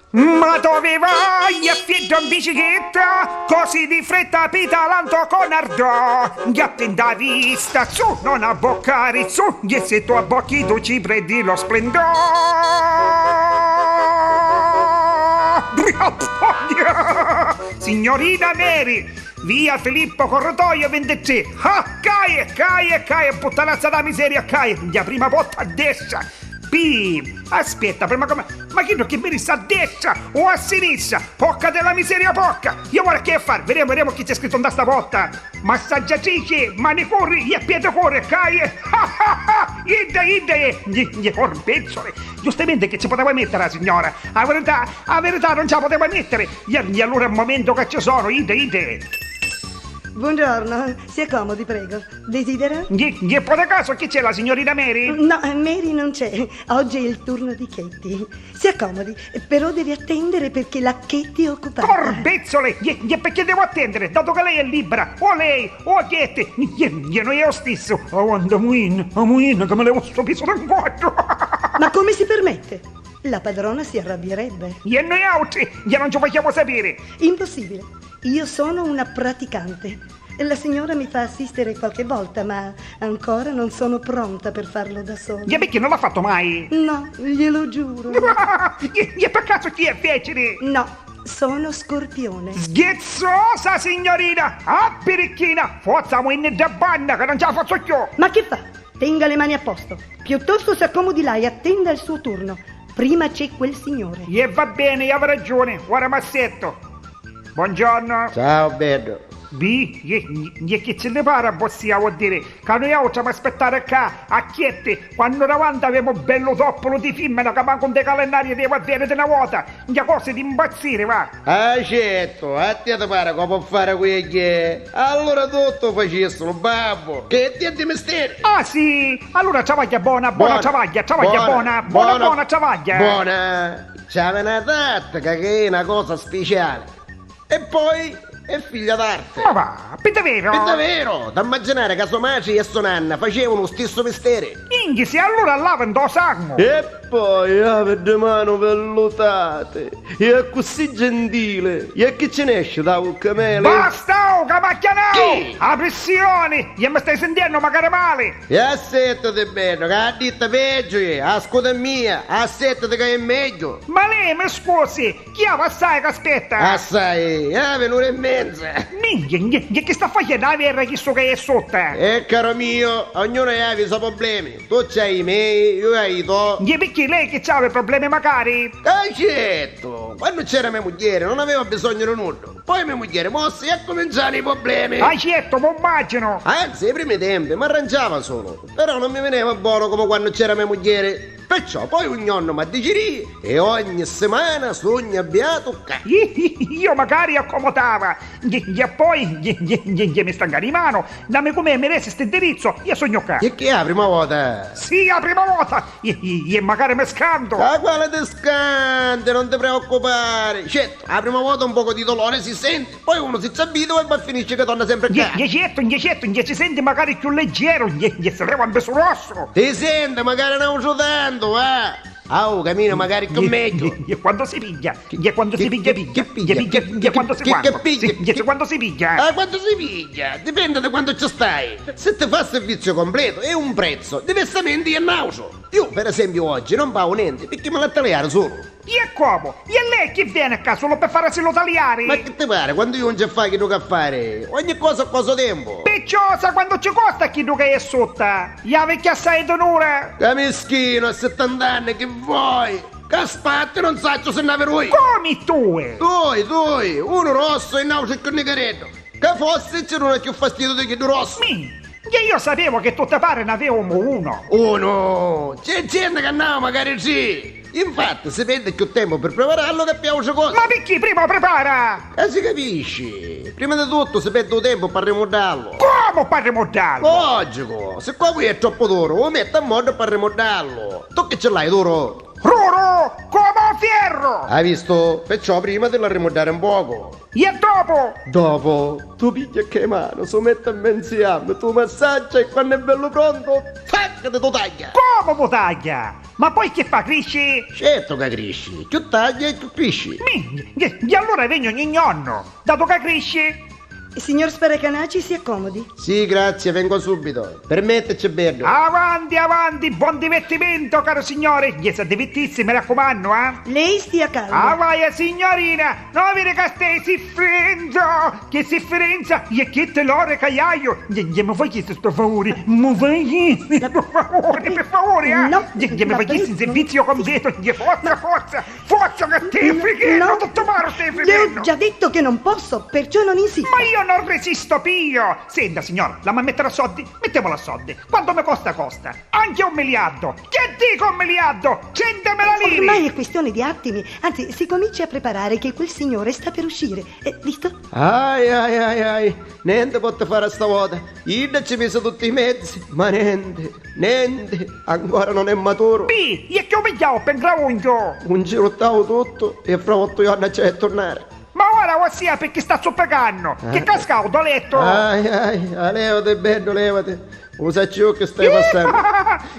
Ma dove vai a figlio in bicicletta? Così di fretta pitalanto con ardò. Ghiatti da vista, su, non abboccare, su, che se tu abbocchi tu ci prendi lo splendore. Signorina Mary, via Filippo Corridoio 23. Ah, caie, caie, caie, puttanazza da miseria, caie. La prima volta a destra. P. Aspetta, prima come. Ma chi che mi sta a destra o a sinistra? Porca della miseria, porca! Io vorrei che fare? Vediamo, vediamo chi c'è scritto da stavolta. Massaggiatrice, manicure e piedicuore, caie! Idda, idda, gli, gli corbezzole! Giustamente che ci poteva mettere la signora? La verità, la verità non ce la poteva mettere! E allora al momento che ci sono, idda, idda! Buongiorno, si accomodi, prego. Desidera? Gli, gli per caso chi c'è la signorina Mary? No, Mary non c'è. Oggi è il turno di Katie. Si accomodi, però deve attendere perché la Katie è occupata. Corbezzole! Gli, gli, perché devo attendere? Dato che lei è libera, o lei, o Katie. Gli, gli, non è lo stesso. Oh, andiamo in, andiamo in, che me levo sto piso da quattro. Ma come si permette? La padrona si arrabbierebbe. E noi altri, gli non ci vogliamo sapere. Impossibile. Io sono una praticante. La signora mi fa assistere qualche volta, ma ancora non sono pronta per farlo da sola. E perché non l'ha fatto mai? No, glielo giuro. E per caso chi è fecere? No, sono scorpione. Sghezzosa, signorina! Ah, piricchina! Forza, in da banda che non ce la faccio più! Ma che fa? Tenga le mani a posto. Piuttosto si accomodi là e attenda il suo turno. Prima c'è quel signore. E va bene, aveva ragione. Ora m'assetto. Buongiorno. Ciao, bello. B, gli che ce ne pare, bossia, vuol dire che noi altri aspettare qua, a chiette, quando davanti avevo bello toppolo di film, che manco un calendario devo avere di una volta, gli cose di impazzire, va. Ah, certo, a te ti pare come può fare quelli? Allora tutto facessero, babbo, che ti è di mestiere. Ah, sì, allora ciavaglia buona, buona, ciavaglia, ciavaglia buona, buona, buona, ciavaglia. Buona, c'aveva una tattica che è una cosa speciale. E poi è figlia d'arte. Ma va, per davvero? Per davvero, da immaginare che sua madre e sua nonna facevano lo stesso mestiere. Inghisi, allora lavano sangue. E poi ave le mani vellutate, e è così gentile, e che ce ne esce da bocca mele? Basta, oh, che macchia Chi? A pressione! E mi stai sentendo magari male! E assettati bello, che ha detto peggio, ascolta mia, assettati che è meglio. Ma lei, mi scusi, chi ha assai che aspetta? Assai, ave un'ora e mezza. Minchia, che, che sta facendo la verra chi so che è sotto? Eh, caro mio, ognuno ha i suoi problemi. Tu c'hai i miei, io ho i tuoi. Gli perché lei che c'aveva problemi magari? Ah, certo! Quando c'era mia moglie non aveva bisogno di nulla. Poi mia moglie mosse e cominciarono i problemi. Ah, certo, mi immagino! Anzi, ai primi tempi mi arrangiava solo. Però non mi veniva buono come quando c'era mia moglie. Perciò poi un giorno mi digerì e ogni settimana sogno abbiato qua. Io magari accomodava. E poi mi stanca di mano. Dammi come mi resi indirizzo, io sogno qua. E che è la prima volta? Sì, la prima volta. E magari mi scanto. La quale ti scanti, non ti preoccupare. Certo, la prima volta un poco di dolore si sente, poi uno si abitua e poi finisce che torna sempre qua. Certo, certo, si sente magari più leggero, gli si leva un peso rosso. Ti sente magari non uso tanto, eh. Oh, cammina magari più meglio. E quando si piglia, e quando si piglia, piglia, Che piglia? piglia, Che- quando si che- quando? che piglia? Sì, Che- quando si piglia. Ah, quando si piglia? Dipende da quando ci stai. Se ti fa servizio completo è un prezzo, diversamente è nauso. Io, per esempio, oggi non pago niente perché me la tagliare solo. E come? E lei chi viene qua solo per farsi lo tagliare? Ma che ti pare? Quando io non c'è fai che tu fare? Ogni cosa a cosa tempo. Pecciosa quando ci costa chi tu che è sotto? Ya vecchia assai d'onore. Che mischino, a 70 anni, che vuoi? Che aspetta, non so se ne lui. Come tu? Due, due, uno rosso e un altro con nicaretto. Che fosse c'era uno più fastidio di che rosso. Mi, che io sapevo che tutte pare ne avevamo uno. Uno! C'è gente che andava magari sì! Infatti, si perde più tempo per prepararlo che più cosa. Ma perché prima prepara? E si capisce! Prima di tutto si perde tempo per rimodarlo. Come per rimodarlo? Logico! Se qua qui è troppo duro, lo metto a modo per rimodarlo. Tu che ce l'hai duro? Ruro! Come fierro! Hai visto? Perciò prima te la rimodare un poco. E dopo? Dopo, tu piglia che mano, su mette in tu massaggia e quando è bello pronto, tac, te lo taglia. Come lo taglia? Ma poi che fa, cresci? Certo che cresci, più taglia e più cresci. Minchia, e allora vengo ogni nonno, dato che cresci. Signor Sparacanaci, si accomodi. Sì, grazie, vengo subito. Permetterci bello. Avanti, avanti, buon divertimento, caro signore. Gli sa divertirsi, mi raccomando, eh. Lei stia calmo. Ah, vai, signorina, non vede che stai soffrendo, che sofferenza, e che te l'ho recaiaio. Gli mi fai chiedere sto favore, mi fai chiedere, per favore, per favore, eh. No, Gli mi la fai chiedere il prego. servizio completo, gli forza, forza, forza, che te frighetto, No. tutto maro stai Le ho frighetto. già detto che non posso, perciò non insista. Ma io non resisto più! Senta signora, la ma mettere a soldi? Mettiamola a soldi. Quanto mi costa costa? Anche un miliardo! Che dico un miliardo? 100.000 lire! Ormai è questione di attimi. Anzi, si comincia a preparare che quel signore sta per uscire. Visto? Ai ai ai ai, niente posso fare stavolta. Io ci messo tutti i mezzi, ma niente, niente, ancora non è maturo. B, e che ho pigliato per graunchio? Un giro stavo tutto e fra 8 giorni c'è a tornare. Ma ora ossia perché sta soppagando? Che cascavo da letto? Ai ai, ah, levate bello, levate. Lo sai io che stai passando.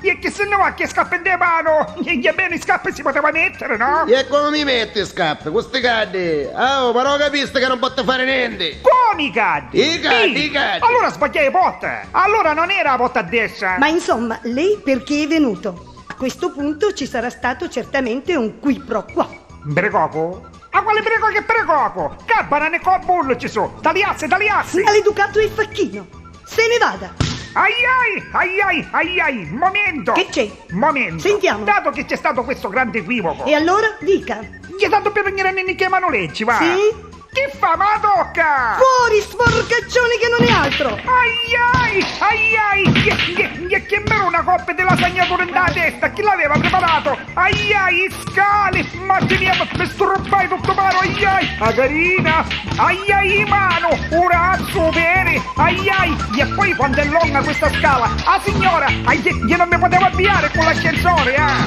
E che se no a che scappa in mano? E bene scappe si poteva mettere, no? E come mi metti scappe? Questi caddi? Ah, oh, ma non capisci che non posso fare niente. Come i caddi? I caddi, Sì. i caddi. Allora sbagliai botta! Allora non era la botta a destra! Ma insomma, lei perché è venuto? A questo punto ci sarà stato certamente un qui pro quo. Precoco? A quale preco che precoco? Che banane con bullo ci sono? Tagliasse, tagliasse! Maleducato e facchino. Se ne vada. Ai ai, ai ai, ai ai, momento! Che c'è? Momento! Sentiamo. Dato che c'è stato questo grande equivoco, E allora dica. gli tanto per venire a che manoleggi, va! Sì? Che fa? Ma la tocca! Fuori, sporcaccione che non è altro. Ai ai, ai ai, che, che m'era una coppia di lasagnatura in da testa, chi l'aveva preparato? Ai ai, scale, ma mia, mi struppai tutto mano, ai ai, a carina, ai ai, mano, un razzo bene, ai ai, e poi quando è lunga questa scala, ah signora, ai, io non mi potevo avviare con l'ascensore, ah!